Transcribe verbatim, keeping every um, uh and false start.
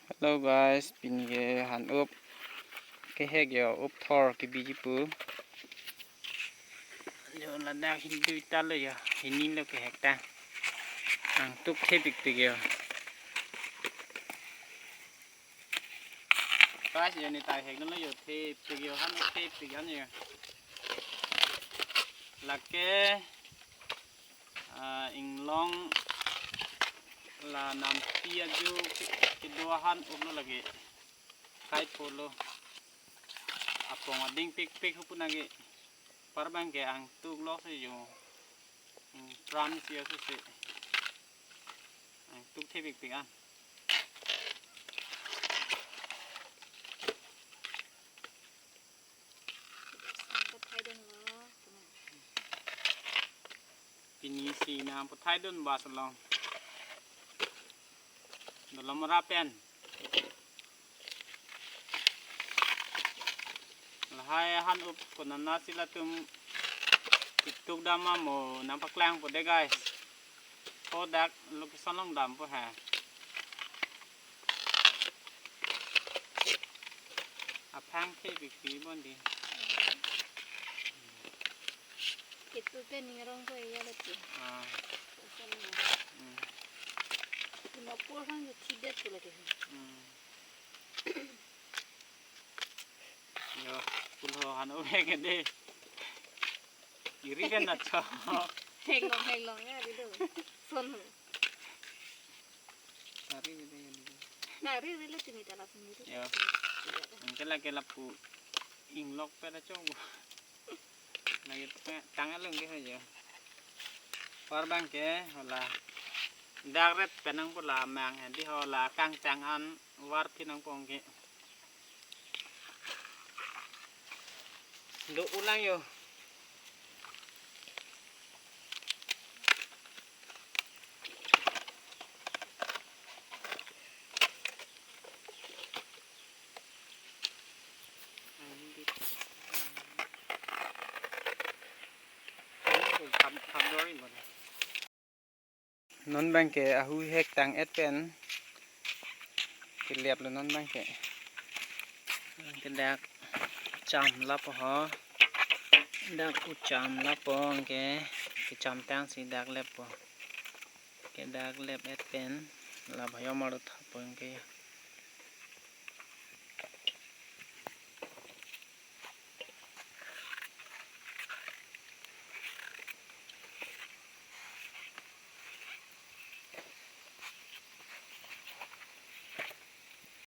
Hello guys, pini ke han-up kehek yo, up thor kebiji pu. Yo ladak hini dui ta lo yo, hini lo kehek ta. Angtuk thepikpik yo. Guys, yo ne ta hek lo yo, thepik yo, han-up thepik han yo. Lake ah, inglong la nampi aju kedo ahan uplo lake. Kai polo. Apong ading pikpik hupu nake. Par abang ke angtuk lok si yo. Hmm, pram si yo si. Angtuk thepikpik an. Pini si nangpathaidun bas along. Dolom ra pen. Lahai han-up konana si latum ituk dam amo nangpaklangpo de guys. Kodak location along dampo ha. Aphang thepikpik bon di. Kitu pen ning arong ko iya lagi. Ah. Asal na. Hmm. Lima puluh kan jadi tidak tu lagi. Hmm. Yo, pulo han-up hek de. Iri kan na cho. Henglong henglong ya gitu. Son. Tari gitu ya. Tari rila tini tala sendiri. Yo. Angke lake lapu inglok pera cho. Lagi tang along ke aja. Par abang ke hala. Dak ret pen nangpo la mang di hala kangchang an warpi nangpo ke. Do ulang yo. Non abang ke ahu hek tang-et pen kelep lo non abang ke. Ke dak cham lapo ho. Dak u cham lapo ke, kecham tang si dak leppo. Ke dak lep-et pen la bhayo maro thapo ke.